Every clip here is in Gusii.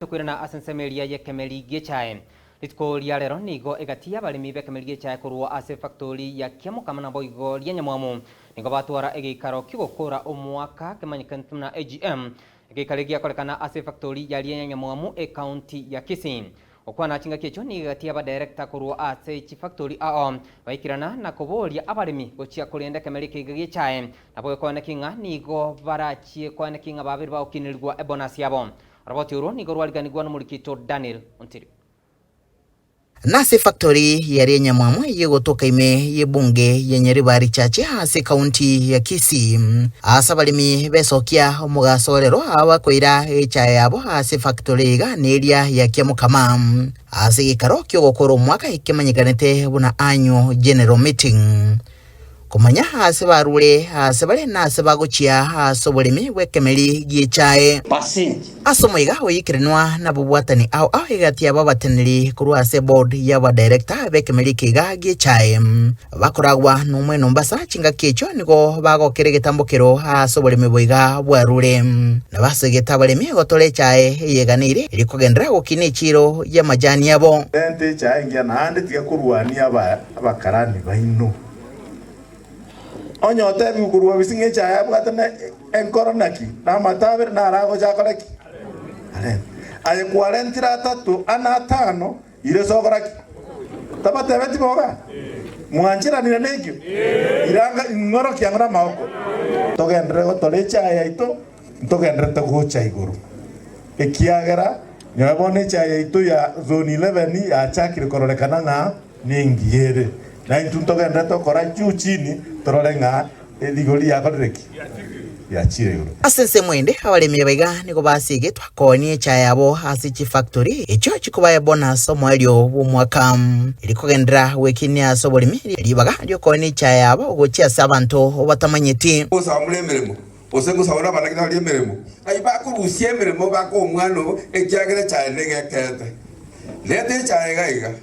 Tokoirana ase ensemo eria y'ekemeri gi'echae. Rituko ria rero nigo egati y'abaremi b'ekemeri gi'echae korwa ase efactori ya Kiamokama naboigo ria Nyamwamu nigo batwara egeikaro ki'ogokora omwaka kemanyekanete buna AGM. Egeikaro eki giakorekana ase efactori ya ria Nyamwamu ecounty ya Kisii. Gokwana chingaki echio nigo egati y'abadirector korwa ase chifactori ao baikirana na koboria abaremi gochia korenda ekemeri ekeiga gi'echae naboigo koeneki ng'a nigo barachie koeneki ng'a babere bagokinerigwa ebonus yabo. Oroboti orwo nigo rwariganigwa nomorikito Daniel Ontiri. Nase efactory yaria enyamwamu eyio egotoka ime y'ebunge ya Nyaribari Chache ase ekaunti ya Kisii. Ase abaremi besokia omogaso orero abakoira echae yabo ase efactory iga neria ya Kiamokama ase egeikaro ki'ogokora omwaka ekemanyekanete buna Annual General Meeting. Komanya aase barure, aase bare, na aase bagochia ase oboremi bw'ekemeri gi'echae. Ase omoiga oikeranwa nabobwatani ao ao egati yabo abateneneri korwa ase eboard y'abadirector b'ekemeri ekeiga gi'echae. Bakoragwa nomwene Mombasa chingaki echio nigo bagokera egetambokero ase oboremi boiga bwarure. Nabasegete abaremi gotora echae eyeganeire erio kogenderera gokina echiiro y'amajani abo. Renta echae engiya naende tiga korwania abakarani baino. Onye otebigwe korwa bobisi ng'a echae abwate ne enkoro naki, na amato abere naro agocha akore ki? Arente. Aye kwarentire atato, ane atano, ire sokora ki? Tabatebeti boga? Mwancheranire nekio? Iranga ing'orokia ang'o namaboko. Togenderere gotora echae yaito, ntogendererete gocha igoro, ekiagera nyowe bono echae yaito ya zone 11 yachakire kororekana ng'a Nengiya ere, na intwe ntogenderere tokora juu chini, torore ng'a rigori riakorire ki? Riachire igoro. Ase ensemo ende, abaremi abaiga nigo basigetwe koonia echae yabo ase chifactori echio chikobaa ebonus omoerio bw'omwaka. Erio kogenderera gwekinia ase oboremi ribaga ri'okoonia echae yabo gochia ase abanto batamanyeti. Gosambora emeremo, gose gosabora abanyagetari emeremo, ayio bakorusia emeremo bakoa omwana obo, ekiagera echae negekeete. Reta echae iga iga.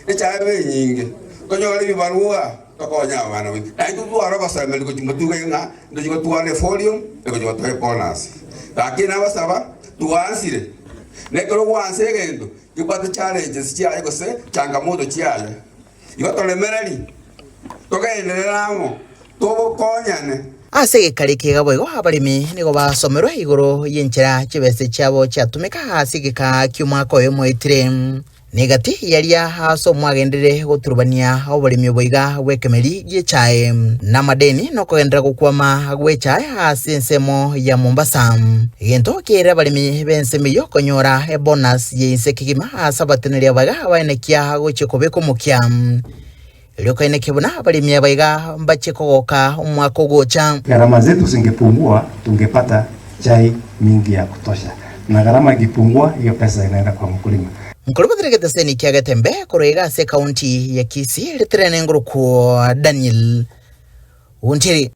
Echae ebe enyinge, tonyore ebibarua tokonye abana baito. Naintwe totware ogosemeria gochia motwe iga ng'a ntochie gotwara efolium egochia gotoa ebonus. Lakini nabasaba twansire, na ekero gwansa egento kebwate challenges chiaye gose changamoto chiaye, igo toremereri, togenderere amo, tokonyane. Ase egekari eke boigo abaremi nigo basomerwe igoro y'enchera chibese chiabo chiatumeka ase egeka ki'omwaka oyo omoetire. Negati yaria aase omwagenderere goturubania oboremi oboiga bw'ekemeri gi'echae, na amadeni nokogenderera gokwama gw'echae ase ensemo ya Mombasa. Egento kiairire abaremi b'ensemo eyio konyora ebonus y'inse kegima ase abateneneri abaiga abaenekia gochia kobeka omokia. Erio okaenekia buna abaremi abaiga mbachie kogoka omwaka ogocha. Gharama zetu zingepungua tungepata chai mingi ya kutosha na gharama ikipungua hiyo pesa inaenda kwa mkulima. Nkorobotera egeteseni kia Getembe korwa iga ase ekaunti ya Kisii, ritirene ngorokwo Daniel Ontiri.